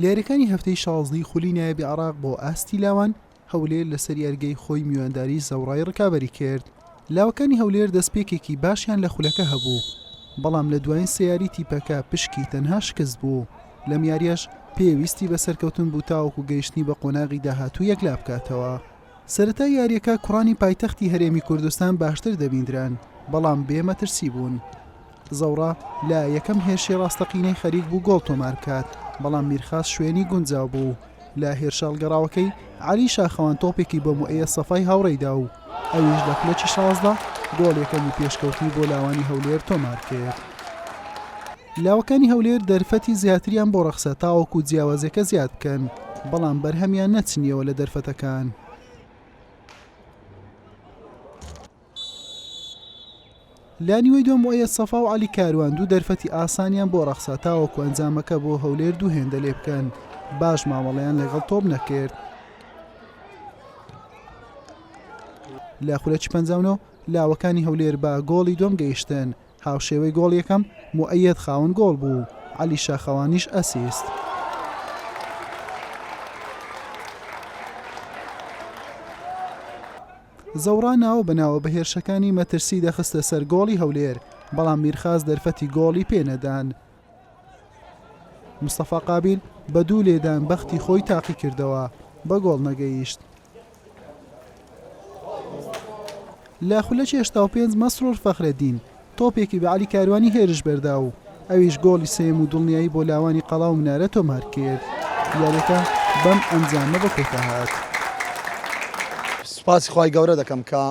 لە یاریەکانی هەفتەی شازدەی خولی نایابی عێراق بۆ ئاستی لاوان، هەولێر لەسەر یاریگای خۆی میوانداری زەوڕای ڕکابەری کرد. لاوەکانی هەولێر دەستپێکێکی باشیان لە خولەکە هەبوو، بەڵام لە دوایین سێ یاری تیپەکە پشکی تەنها شکست بوو، لەم یاریەش پێویستی بە سەرکەوتن بوو تاوەکو گەیشتنی بە قۆناغی داهاتوو یەکلابکاتەوە. سەرەتای یاریەکە کوڕانی پایتەختی هەرێمی کوردستان باشتر دەبیندران، بەڵام بێ مەترسی بوون. زەوڕا لە یەکەم هێرشی ڕاستەقینەی خەریک بوو گۆڵ تۆمار بکات، بەڵام میرخاس شوێنی گونجاو بوو. لە هێرشە هەڵگەڕاوەکەی عەلی شاخەوان تۆپێکی بە موئەیەد سەفای هاوڕێی دا و ئەویش لە خولەکی 16 گۆڵ یەکەم و پێشکەوتنی بۆ لاوانی هەولێر تۆمار کرد. لاوەکانی هەولێر دەرفەتی زیاتریان بۆ ڕەخسا تاوەکو جیاوازیەکە زیاد بکەن، بەڵام بەرهەمیان نەچنیەوە لە دەرفەتەکان. لە نیوەی دووەم موئەیەد سەفا و عەلی کاروان دوو دەرفەتی ئاسانیان بۆ ڕەخسا تاوەکو ئەنجامەکە بۆ هەولێر دوو هێندە لێبکەن، باش مامەڵەیان لەگەڵ تۆپ نەکرد. لە خولەکی 59 لاوەکانی هەولێر بە گۆڵی دووەم گەیشتن، هاوشێوەی گۆڵ یەکەم، موئەیەد خاوەن گۆڵ بوو، عەلی شاخەوانیش ئەسیست. زەوڕا ناوە بە ناوە بە هێرشەکانی مەترسی دەخستە سەر گۆڵی هەولێر، بەڵام میرخاس دەرفەتی گۆڵی پێ نەدان. مستەفا قابیل بە دوو لێدان بەختی خۆی تاقیکردەوە، بە گۆڵ نەگەیشت. لە خولەکی 85 مەسرور فەخرەدین تۆپێکی بە عەلی کاروانی هێرش بەردا و ئەویش گۆڵی سێیەم و دڵنیایی بۆ لاوانی قەڵا و منارە تۆمار کرد. یاریەکە بەم ئەنجامە بە کۆتا هات. سوپاسی خوای گەورە دەکەم کە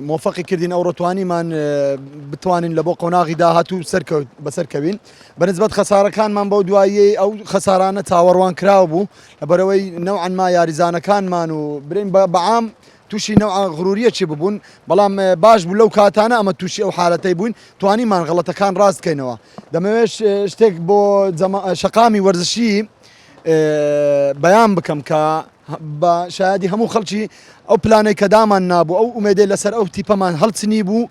مۆفەقی کردین ئەوڕۆ توانیمان بتوانین لە بۆ قۆناغی داهاتوو سەرکەوت بەسەرکەوین بەنسبەت خەسارەکانمان بەو دواییەی ئەو خەسارانە چاوەڕوان کراو بوو لەبەرەوەی نەوعەن ما یاریزانەکانمان و برین بە بەعام تووشی نەوعە غروریەکی ببوون بەڵام باش بوو لەو کاتانە ئەمە تووشی ئەو حالەتەی بووین توانیمان غەڵەتەکان ڕاست کەینەوە دەمەوێت شتێک بۆ شەقامی وەرزشی بەیان بکەم کە بە شایدی هەموو خەڵکی ئەو پلانەی کە دامان نابوو ئەو ئومێدەی لەسەر ئەو تیپەمان هەڵچنی بوو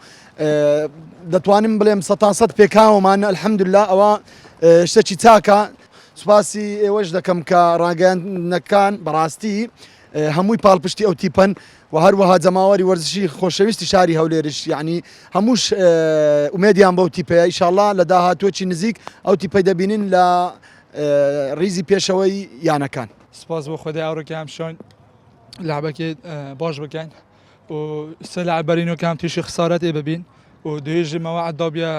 دەتوانم بڵێم سەتان سەد پێکاوەمان الحەمدللا ئەوە شتێکی چاکە سوپاسی ئێوەش دەکەم کە ڕاگەیاندنەکان بەڕاستی هەمووی پاڵپشتی ئەو تیپەن و هەروەها جەماوەری وەرزشی خۆشەویستی شاری هەولێرش یعنی هەمووش ئومێدیان بەو تیپەیە ئیشاڵا لە داهاتووەکی نزیک ئەو تیپەی دەبینین لە ریزی پێشەوەی یانەکان. سپاس بۆ خودای ئەوڕۆ کە ئەم شان لعبەکێ باش بکەین و سێ لعب بەرین و کە ئەم تووشی خسارەت ئێ ببین و دوێژی مەوە عەدابیە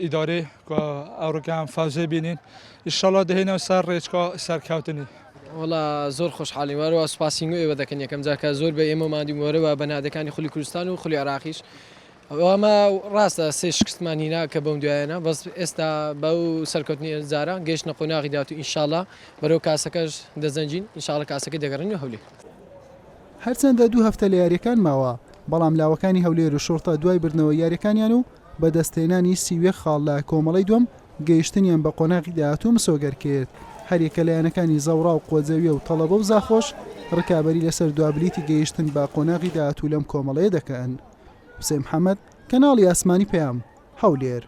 ئیدارێ کە ئەوڕۆ کە ئەم فەوزێ بینین ئیشەڵا دەهێنەوە سەر ڕێچکا سەرکەوتنی. وەڵا زۆر خۆشحاڵین وەروە سوپاسی ئێوە دەکەن یەکەم جار کە زۆر بە ئێمە ماندوو وەرەوە بە نادەکانی خولی کوردستان و خولی عێراقیش ئەمە ڕاستە سێ شکستمان هینا کە بەم دوایانە بەس ئێستا بەو سەرکەوتنی جارە گەیشتنە قۆناغی داهاتوو ئینشاڵا بەرەو کاسەکەش دەزەنگین ئینشاڵا کاسەکەی دەگەڕێنین هەولێر. هەرچەندە دوو هەفتە لە یارییەکان ماوە، بەڵام لاوەکانی هەولێر و شوڕتە دوای بردنەوەی یارییەکانیان و بەدەستهێنانی 31 خاڵ لە کۆمەڵەی دووەم گەیشتنیان بە قۆناغی داهاتوو مسۆگەر کرد. هەریەکە لە یانەکانی زەوڕا و قوەجەویە و تەڵەبە و زاخۆش رکابەری لەسەر دوا بلیتی گەیشتن بە قۆناغی داهاتوو لەم کۆمەڵەیە دەکەن. حوسێن محەمەد، کەناڵی ئاسمانی پەیام، هەولێر.